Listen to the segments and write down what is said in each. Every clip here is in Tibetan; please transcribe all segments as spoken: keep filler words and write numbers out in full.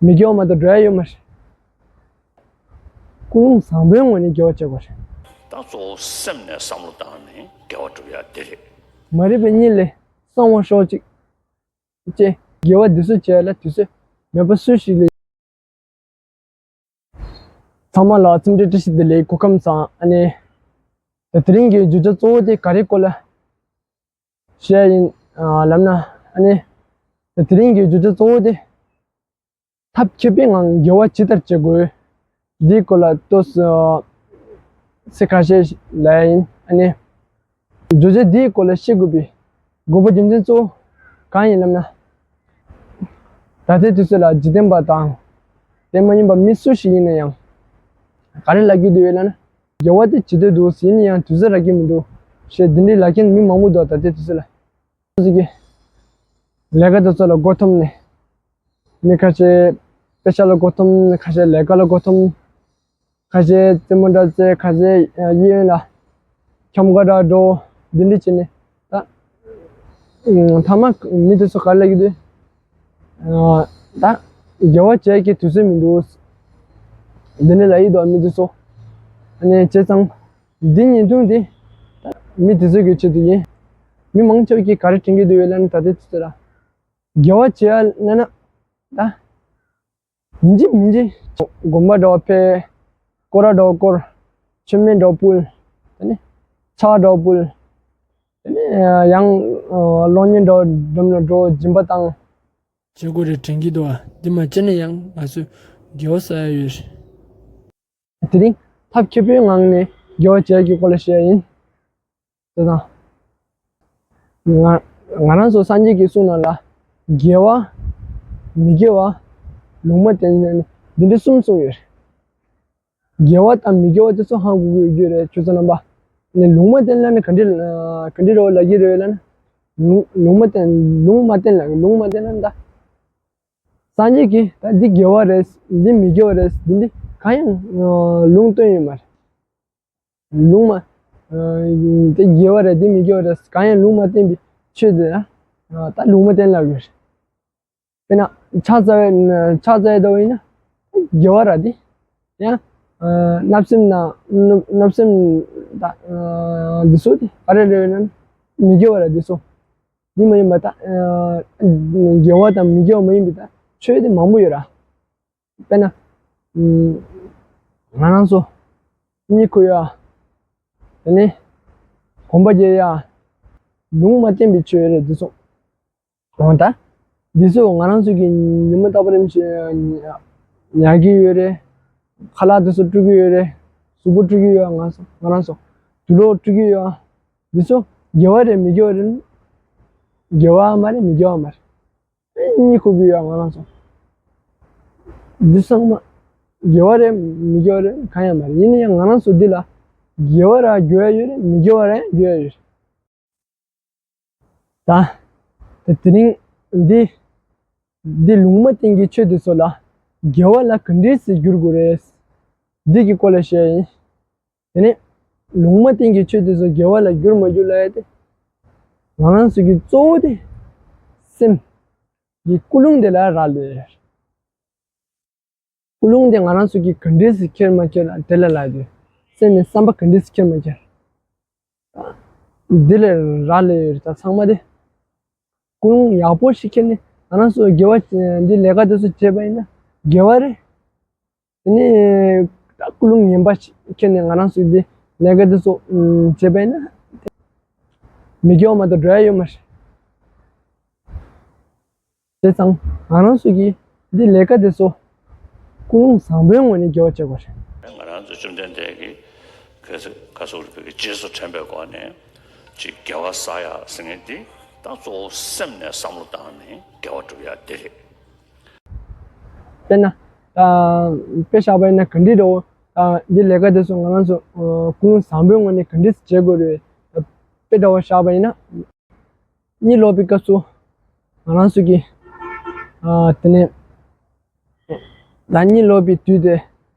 མི་དགེ་བ་མ་གཏོགས་འགྲོ་ཡ་ཡོད་མ་རེད། ཀུན་སློང་བཟང་པོའི་ངོས་ནས་དགེ་བ་བྱེད་དགོས་རེད། ད་གཙོ་བོ་སེམས་ནས་བསམ་བློ་བཏང་ནས་དགེ་བ་སྒྲུབ་ཡ་དེ་རེད། མ་རིག་པའི་གཉིད་ལས་སངས་པར་ཤོག་ཅིག་ཅེས་དགེ་བ་འདི་ཚོ་བྱས་ལ་དུས་ཚོད་མེད་པ་སུ་ཞིག་ལས། ཚང་མ་ལ་འཚམས་འདྲི་བཀྲ་ཤིས་བདེ་ལེགས། སྐུ་ཁམས་བཟང་། ཨ་ནི། ད་དེ་རིང་གི་བརྗོད་བྱ་གཙོ་བོ་དེ་ག་རེ་སྐོར་ལ་བཤད་ཡིན་ལབ་ན། ཨ་ནི། ད་དེ་རིང་གི་བརྗོད་བྱ་གཙོ་བོ་དེ། ཐབས་མཁས་པའི་ངང་དགེ་བ་ཇི་ལྟར་བྱེད་དགོས། འདིའི་སྐོར་ལ་ཏོག་ཙམ་ཚིག་ཁ་ཤས་ལབ་ཡ་ཡིན། ཨ་ནི། བརྗོད་བྱ་འདིའི་སྐོར་ལ་ཤེས་དགོས་པའི་དགོས་པ་རྒྱུ་མཚན་གཙོ་བོ་གང་ཡིན་ལབ་ན། ད་ལྟའི་དུས་ཚོད་ལ་འཇིག་རྟེན་པ་དང་། དེ་མ་ཡིན་པ་མི་སུ་ཞིག་ཡིན་ན་ཡང་། ག་རེ་ལབ་ཀྱི་འདུག་ཡོད་ལབ་ན། དགེ་བ་དེ་ཇི་ལྟར་འདུག་ཡིན་ན་ཡང་དུས་ཚོད་རག་གི་མི་འདུག་ཞེས་འདི་འདྲའི་ལབ་མཁན་མི་མང་པོ་འདུག་ད་ལྟའི་དུས་ཚོད་ལ། སོ་སོ་གི་ལས་ཀ་དེ་ཚོ་ལ་མགོ་འཐོམ་ནས། མི་ཁ་ཤས་དཔེ་ཆ་ལ་མགོ་འཐོམ། ཁ་ཤས་ལས་ཀ་ལ་མགོ་འཐོམ། ཁ་ཤས་རྩེད་མོ་འདྲ་རྩེ། ཁ་ཤས་གཡས་གཡོན་ལ་འཁྱམ་ག་འདྲ་འགྲོ། འདི་འདྲ་བྱས་ནས་ད། ཨུམ། མཐའ་མ་མི་དེ་ཚོ་ག་རེ་ལབ་ཀྱི་འདུག་ཨ། ད་དགེ་བ་བྱེད་ཀྱི་དུས་ཚོད་མི་འདུག་འདི་འདྲ་ལབ་ཀྱི་འདུག་མི་དེ་ཚོ། ཨ་ནི་བྱས་ཙང་། འདི་བརྙན་ཐུང་འདི་མི་དེ་ཚོ་གི་ཆེད་དུ་ཡིན། མི་མང་ཆེ་བ་གིས་ག་རེ་དྲན་གྱི་འདུག་ཡོད་ལབ་ན། ད་ལྟའི་དུས་ཚོད་ལ་དགེ་བ་བྱེད་ཡ་ལབ་ན། ད་ཡིན་གཅིག་མིན་གཅིག་དགོན་པ་འདྲ་བ་ཕེབས། སྐོར་ར་འདྲ་བ་སྐོར། མཆོད་མེ་འདྲ་བ་ཕུལ། དེ་ནས་ཕྱག་འདྲ་བ་ཕུལ། དེ་ནས་ཡང་གློག་བརྙན་འདྲ་བ་འགྲེམས་ལ་འགྲོ། སྦྱིན་པ་བཏང་། བྱེད་དགོས་རེད་དྲན་གྱི་འདུག་ཨ། འདི་མ་བྱས་ན་ཡང་ང་ཚོས་དགེ་བ་བསགས་ཡ་ཡོད་རེད། དེ་རིང་ཐབས་མཁས་པོའི་ངང་ནས་དགེ་བ་བྱེད་ཀྱི་སྐོར་ལ་བཤད་ཡ་ཡིན། དེ་དང་། ང་ང་རང་ཚོ་སངས་རྒྱས་ཀྱི་གསུང་ནང་ལ། དགེ་བ། མི་དགེ་བ། ལུང་མ་བསྟན། འདི་འདྲ་གསུམ་གསུངས་ཡོད་རེད། དགེ་བ་དང་མི་དགེ་བ་དེ་ཚོ་ཧ་གོ་གི་ཡོད་རྒྱུ་རེད། ཁྱོད་ཚོ་རྣམ་པ། ནས་ལུང་མ་བསྟན་ལབ་ན་ག་འདྲ་ག་འདྲ་འདྲ་བོ་ལབ་ཀྱི་རེད་ལབ་ན། ལུང་ལུང་མ་བསྟན། ལུང་མ་བསྟན་ལབ། ལུང་མ་བསྟན་ལབ་ན་ད། སངས་རྒྱས་ཀྱིས་ད་འདི་དགེ་བ་རེད། འདི་མི་དགེ་བ་རེད། འདི་འདི་གང་ཡང་ལུང་བསྟན་ཡོད་མ་རེད། ལུང་མ། ཨ། དེ་དགེ་བ་རེད། དེ་མི་དགེ་བ་རེད། གང་ཡང་ལུང་མ་བསྟན་པའི་ཆོས་དེ་ལ། ཨ། ད་ལུང་མ་བསྟན་ལབ་ཡོད་རེད། དཔེར་ན་ཕྱག་འཚལ་བའི། ཕྱག་འཚལ་ཡ་ལྟ་བུ་ཡིན་ན་དགེ་བ་རེད་དེ། ཡང་། ཨ། བརྣབ་སེམས་ན་བརྣབ་བརྣབ་སེམས་ད། ཨ། འདི་ཚོ་དེ་ག་རེ་རེད་ན་མི་དགེ་བ་རེད་འདི་ཚོ། འདི་མ་ཡིན་པ་ད། ཨ། དགེ་བ་དང་མི་དགེ་བ་མ་ཡིན་པའི་ད་ཆོས་དེ་མང་པོ་ཡོད་ར། དཔེར་ན། ཨུམ། ང་རང་ཚོ་གཉིད་ཁུག་ཡ། དེ་ནས་གོམ་པ་རྒྱག་ཡ། ལུང་མ་བསྟན་པའི་ཆོས་རེད་འདི་ཚོ། འོ་ད། འདི་ཚོ་ང་རང་ཚོ་གིས་ཉི་མ་རྟག་པར་རིམ་བཞིན་ཉར་གྱི་ཡོད་རེད། ཁ་ལག་དེ་ཚོ་བཀྲུ་གི་ཡོད་རེད། གཟུགས་པོ་བཀྲུ་གི་ཡོད། ང་ཚོ་ང་རང་ཚོ་དུག་ལོག་བཀྲུ་གི་ཡོད། འདི་ཚོ་དགེ་བ་རེད་མི་དགེ་བ་རེད། དགེ་བ་མ་རེད་མི་དགེ་བ་མ་རེད། གཉིད་ཁུག་གི་ཡོད་ང་རང་ཚོ། འདི་ཚང་མ་དགེ་བ་རེད་མི་དགེ་བ་རེད་གང་ཡང་མ་རེད། ཡིན་ན་ཡང་ང་རང་ཚོ་འདི་ལ་དགེ་བ་ར་དགོས་ཡ་ཡོད་རེད། མི་དགེ་བ་ར་ཡང་དགོས་ཡ་ཡོད་རེད། ད། དེ་དེ་རིང་འདི། འདི་ལུང་མ་བསྟན་གྱི་ཆོས་དེ་ཚོ་ལ་དགེ་བ་ལ་ག་འདྲས་སེ་བསྒྱུར་དགོས་རེད། འདི་གི་སྐོར་ལ་བཤད་ཡིན། དེ་ནས་ལུང་མ་བསྟན་གྱི་ཆོས་དེ་ཚོ་དགེ་བ་ལ་བསྒྱུར་མ་བསྒྱུར་ལབ་ཡ་དེ། ང་རང་ཚོ་གི་གཙོ་བོ་དེ་སེམས་ཀྱི་ཀུན་སློང་དེ་ལ་རག་ལས་རེད། ཀུན་སློང་དེ་ང་རང་ཚོ་གིས་ག་འདྲས་སེ་འཁྱེར་མ་འཁྱེར་ལ་དེ་ལ་ལབ་དུས། སེམས་ནས་བསམ་པ་ག་འདྲས་སེ་འཁྱེར་མ་འཁྱེར། འདི་ལས་རག་ལས་ཡོད་རེད་ད་ཚང་མ་དེ། ཀུན་སློང་ཡག་པོ་ཞིག་འཁྱེར་ནས་ང་རང་ཚོ་དགེ་བ་འདི་ལས་ཀ་དེ་ཚོ་བྱས་པ་ཡིན་ན་དགེ་བ་རེད། དེ་ནས་ད་ཀུན་སློང་ངན་པ་ཞིག་འཁྱེར་ནས་ང་རང་ཚོ་འདི་ལས་ཀ་དེ་ཚོ་བྱས་པ་ཡིན་ན་མི་དགེ་བ་མ་གཏོགས་འགྲོ་ཡ་ཡོད་མ་རེད། བྱས་ཙང་ང་རང་ཚོ་གིས་འདི་ལས་ཀ་དེ་ཚོ་ཀུན་སློང་བཟང་པོའི་ངོས་ནས་དགེ་བ་བྱེད་དགོས་རེད། ང་རང་ཚོ་བཅོམ་ལྡན་འདས་ཀྱིས་ག་ཚོད་ག་ཚོད་རེད་པའི་རྗེས་སུ་དྲན་པའི་སྒོ་ནས་ཅིག་དགེ་བ་བསགས་ཡ་ཟེར་མཁན་འདི་ད་གཙོ་བོ་སེམས་ནས་བསམ་བློ་བཏང་ནས་དགེ་བ་སྒྲུབ་ཡ་དེ་རེད། དཔེར་ན། ད་དཔེ་བཞག་པ་ཡིན་ན་ག་འདྲ་འདྲ་བོ། ད་འདི་ལས་ཀ་དེ་ཚོ་ང་རང་ཚོ་ཀུན་སློང་བཟང་པོའི་ངོས་ནས་ག་འདྲ་བྱེད་དགོས་རེད། དཔེ་འདྲ་བོ་བཞག་པ་ཡིན་ན། གཉིད་ལོག་པའི་སྐབས་སུ་ང་རང་ཚོ་གིས། ཨ། དེ་ནས་ད་གཉིད་ལོག་པའི་དུས་དེ།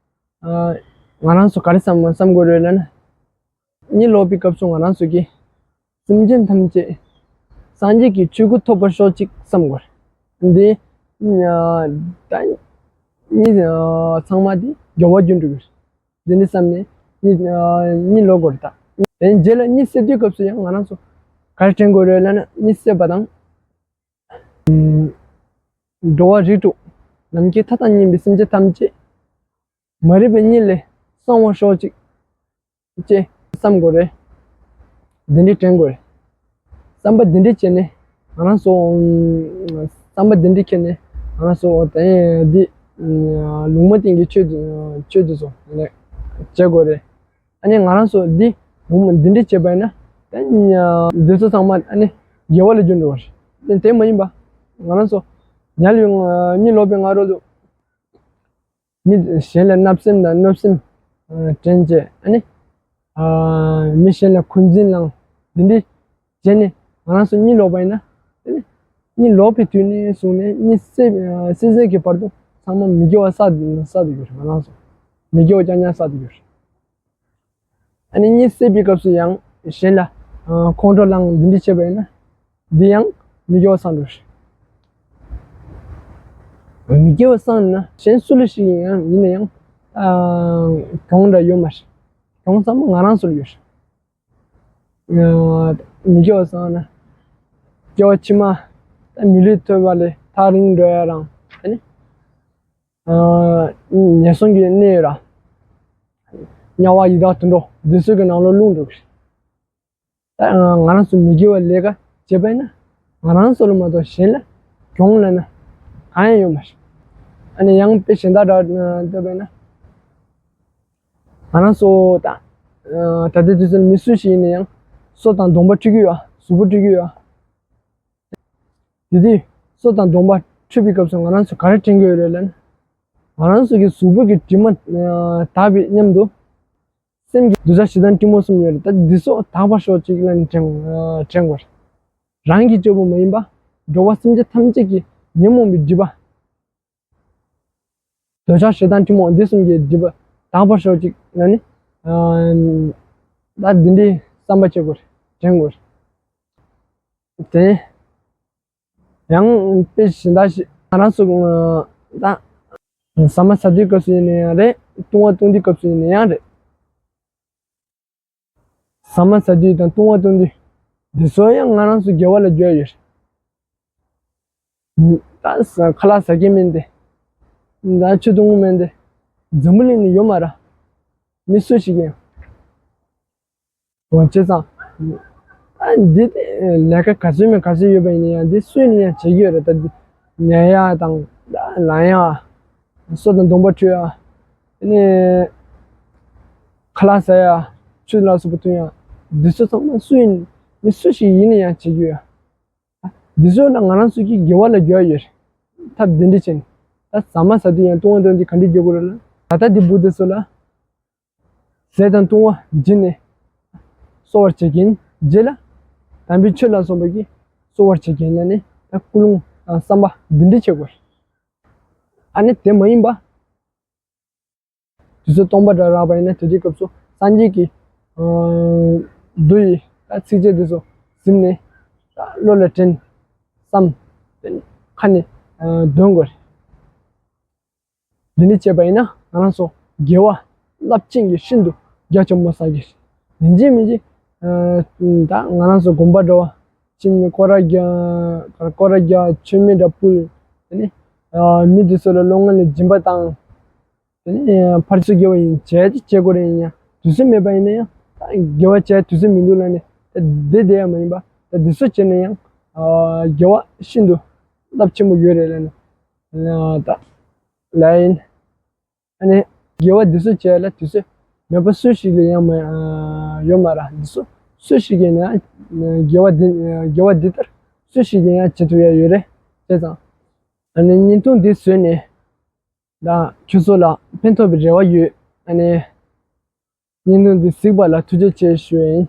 ཨ། ང་རང་ཚོ་ག་རེ་བསམ་བསམ་དགོས་རེད་ལབ་ན། གཉིད་ལོག་པའི་སྐབས་སུ་ང་རང་ཚོ་གིས་སེམས་ཅན་ཐམས་ཅད་སངས་རྒྱས་ཀྱི་ཆོས་སྐུ་ཐོབ་པར་ཤོག་ཅིག་བསམ་དགོས་རེད། འདི། ཨ། ད་ གཉིད་ཚང་མ་དེ་དགེ་བ་རྒྱུ་འགྲོ་གི་རེད། འདི་འདྲ་བསམ་ནས་གཉིད་གཉིད་ལོག་དགོས་རེད་ད། དེ་རྗེས་ལ་གཉིད་སད་དུས་སྐབས་སུ་ཡང་ང་རང་ཚོ་ག་རེ་དྲན་དགོས་རེད་ལབ་ན། གཉིད་སད་པ་དང་འགྲོ་བ་རིགས་དྲུག་ནམ་མཁའི་མཐའ་དང་མཉམ་པའི་སེམས་ཅན་ཐམས་ཅད་མ་རིག་པའི་གཉིད་ལས་སངས་པར་ཤོག་ཅིག་ཅེས་བསམ་དགོས་རེད། འདི་འདྲའི་དྲན་དགོས་རེད། བསམ་པ་འདི་འདྲའི་བྱས་ནས་ང་རང་ཚོ་བསམ་པ་འདི་འདྲའི་ཁྱེར་ནས་ང་རང་ཚོ་དེ་འདི་ལུང་མ་བསྟན་གྱི་ཆོས་ཆོས་འདི་ཚོ་བྱེད་དགོས་རེད། ཨ་ནི་ང་རང་ཚོ་འདི་ལུང་མ་འདི་འདྲའི་བྱས་པ་ཡིན་ན་ད་འདི་ཚོ་ཚང་མ་ཨ་ནི་དགེ་བ་ལ་འགྱུར་འགྲོ་བ་རེད། དེ་མ་ཡིན་པ་ང་རང་ཚོ་ཉལ་བའི་གཉིད་ལོག་པའི་སྔ་རོལ་དུ། མི་གཞན་ལ་བརྣབ་སེམས་དང་གནོད་སེམས་དྲན་བྱས། ཨ་ནི་མི་གཞན་ལ་འཁོན་འཛིན་ལངས། འདི་འདྲའི་བྱས་ནས་ང་རང་ཚོ་གཉིད་ལོག་པ་ཡིན་ན། ཨ་ནི་གཉིད་ལོག་པའི་དུས་ནས་བཟུང་ནས་གཉིད་སད་སད་ཚད་ཀྱི་བར་དུ་ཚང་མ་མི་དགེ་བ་བསགས་བསགས་བསྡད་ཡོད་རེད། ང་རང་ཚོ་མི་དགེ་བ་རྐྱང་རྐྱང་བསགས་བསྡད་ཡོད་རེད། ཨ་ནི་གཉིད་སད་པའི་སྐབས་སུ་ཡང་གཞན་ལ་ཁོང་ཁྲོ་ལངས་འདི་འདྲ་བྱས་པ་ཡིན་ན། འདི་ཡང་མི་དགེ་བ་བསགས་འགྲོ་རེད། མི་དགེ་བ་བསགས་ན་གཞན་སུ་ལ་ཞིག་ཡིན་ཡང་ཡིན་ན་ཡང་གྱོང་འདྲ་ཡོད་མ་རེད། གྱོང་ཚང་མ་ང་རང་ཚོ་ལ་ཡོད་རེད། མི་དགེ་བ་བསགས་ན་སྐྱེ་བ་ཕྱི་མ་ད་མི་ལུས་ཐོབ་པ་ལས་ཐག་རིང་འགྲོ་ཡ་རང་ཨ་ནི། ངན་སོང་གི་གནས་ཡོད་ར། དམྱལ་བ་ཡི་དྭགས་དུད་འགྲོ་འདི་ཚོ་གི་ནང་ལོགས་ལྷུང་འགྲོ་གི་རེད། ད་ང་རང་ཚོ་མི་དགེ་བའི་ལས་ཀ་བྱས་པ་ཡིན་ན་ང་རང་ཚོ་ལ་མ་གཏོགས་གཞན་ལ་གྱོང་ལབ་ན་གང་ཡང་ཡོད་མ་རེད། ཨ་ནི་ཡང་དཔེ་གཞན་དག་འདྲ་བལྟས་པ་ཡིན་ན་ང་རང་ཚོ་ད་ད་ལྟའི་དུས་ཚོད་ལ་མི་སུ་ཞིག་ཡིན་ན་ཡང་སོ་དང་གདོང་པ་འཁྲུད་ཀྱི་ཡོད། གཟུགས་པོ་འཁྲུད་ཀྱི་ཡོད། དེ་དུས་སོ་དང་གདོང་པ་འཁྲུད་པའི་སྐབས་སུ་ང་རང་ཚོ་ག་རེ་དྲན་གྱི་ཡོད་རེད་ལབ་ན། ང་རང་ཚོ་གི་གཟུགས་པོ་གི་དྲི་མ་དག་པའི་མཉམ་དུ་སེམས་ཀྱི་འདོད་ཆགས་ཞེ་སྡང་གཏི་མུག་གསུམ་ཡོད་རེད། ད་འདི་ཚོ་དག་པར་ཤོག་ཅིག་ལབ་ནས་དྲན་དྲན་དགོས་རེད། རང་གི་སྤྱོད་པ་མ་ཡིན་པ་འགྲོ་བ་སེམས་ཅན་ཐམས་ཅད་ཀྱི་ཉོན་མོངས་པའི་སྒྲིབ་པ། འདོད་ཆགས་ཞེ་སྡང་གཏི་མུག་འདི་གསུམ་གྱི་སྒྲིབ་པ་དག་པར་ཤོག་ཅིག་ལབ་ནས། ད་འདི་འདྲའི་བསམ་པ་བྱེད་དགོས་རེད། དྲན་དགོས་རེད། དེ་ཡང་དཔེ་གཞན་དག་ཞིག་ང་རང་ཚོ་ད་ཟ་མ་ཟ་དུས་སྐབས་སུ་ཡིན་ན་ཡང་རེད། བཏུང་བ་བཏུང་དུས་སྐབས་སུ་ཡིན་ན་ཡང་རེད། ཟ་མ་ཟ་དུས་དང་བཏུང་བ་བཏུང་དུས་འདི་ཚོ་ཡང་ང་རང་ཚོ་དགེ་བ་ལ་འགྱུར་ཡོད་རེད། ད་ཁ་ལག་ཟ་མཁན་མིན་ཏེ། ད་ཆུ་འཐུང་མཁན་མིན་ཏེ། འཛམ་བུ་གླིང་ནས་ཡོད་མ་རེད། མི་སུ་ཞིག་ཡིན། འོ་བྱས་ཙང་། ཨ་འདི་ལས་ཀ་ག་ཚོད་མིན་ག་ཚོད་ཡོད་པ་ཡིན་ན་ཡང་འདི་སུས་ནས་ཡང་བྱེད་ཀྱི་ཡོད་རེད། ད་འདི་ཉལ་ཡག་དང་ལངས་ཡག་སོ་དང་གདོང་པ་འཁྲུད་ཡག་ཨ་ནི་ཁ་ལག་ཟ་ཡག་ཆུ་ལ་སོགས་པ་འཐུང་ཡག་འདི་ཚོ་ཚང་མ་སུ་ཡིན། མི་སུ་ཞིག་ཡིན་ན་ཡང་བྱེད་ཀྱི་ཡོད། འདི་ཚོ་ལ་ང་རང་ཚོ་གི་དགེ་བ་ལ་འགྱུར་ཡོད་རེད། ཐབས་འདི་འདྲ་བྱས་ནས། ད་ཟ་མ་ཟ་དུས་ཡང་བཏུང་བ་བཏུང་དུས་ག་འདྲ་འགྱུར་དགོས་རེད་ལ། ད་ལྟ་འདི་བུ་དེ་ཚོ་ལ། ཟས་དང་བཏུང་བ་སྦྱིན་ནས་གསོ་བར་བྱེད་ཀྱིན། རྗེས་ལ་དམ་པའི་ཆོས་ལ་སོགས་པ་གིས་གསོ་བར་བྱེད་ཀྱིན་ལབ་ནས་ད་ཀུན་སློང་དང་བསམ་པ་འདི་འདྲ་བྱེད་དགོས། ཨ་ནི་དེ་མ་ཡིན་པ། དུས་ཚོད་སྟོང་པ་འདྲ་རག་པ་ཡིན་ན་དེ་དུས་སྐབས་སུ་སངས་རྒྱས་ཀྱི་མདོ་ཡི་ད་ཚིགས་བཅད་འདི་ཚོ་གཟིམ་ནས་ད་བློ་ལ་དྲན། བསམ། ཁ་ནས་འདོན་དགོས། འདི་འདྲ་བྱས་པ་ཡིན་ན་ང་རང་ཚོ་དགེ་བ་རླབས་ཆེན་གྱི་ཤིན་ཏུ་རྒྱ་ཆེན་པོ་བསགས་ཀྱི་རེད། ཡིན་གཅིག་མིན་གཅིག་ད་ང་རང་ཚོ་དགོན་པ་འདྲ་བ་ཕྱིན་ནས་སྐོར་ར་རྒྱག་སྐོར་ར་རྒྱག་མཆོད་མེ་འདྲ་ཕུལ། དེ་ནས་མི་དེ་ཚོ་ལ་བློ་ངན་ལ་སྦྱིན་པ་བཏང་། དེ་ནས་ཕར་ཚུར་དགེ་བ་ཡིན་བྱས་ཏེ་བྱེད་དགོས་རེད། ཡིན་ཡང་དུས་ཚོད་མེད་པ་ཡིན་ན་ཡང་ད་དགེ་བ་བྱས་དུས་ཚོད་མི་འདུག་ལབ་ནས་ད་བསྡད་བསྡད་ཡ་མ་ཡིན་པ་ད་འདི་ཚོ་བྱས་ན་ཡང་དགེ་བ་ཤིན་ཏུ་རླབས་ཆེན་པོ་ཡོད་རེད་ལབ་ནས་ད་ལབ་ཡིན། ཨ་ནི་དགེ་བ་འདི་ཚོ་བྱས་ལ་དུས་ཚོད་མེད་པ་སུ་ཞིག་ལ་ཡང་མ་ཡོད་མ་རེད། འདི་ཚོ་སུ་ཞིག་གིས་ན་དགེ་བ་འདི་དགེ་བ་འདི་ལྟར་སུ་ཞིག་གིས་ཡང་བྱེད་ཐུབ་ཡ་ཡོད་རེད། བྱས་ཙང་ཨ་ནི་བརྙན་ཐུང་འདི་བཟོས་ནས། ད་ཁྱོད་ཚོ་ལ་ཕན་ཐོགས་པའི་རེ་བ་ཡོད། ཨ་ནི། བརྙན་ཐུང་འདི་གཟིགས་པ་ལ་ཐུགས་རྗེ་ཆེ་ཞུ་ཡ་ཡིན།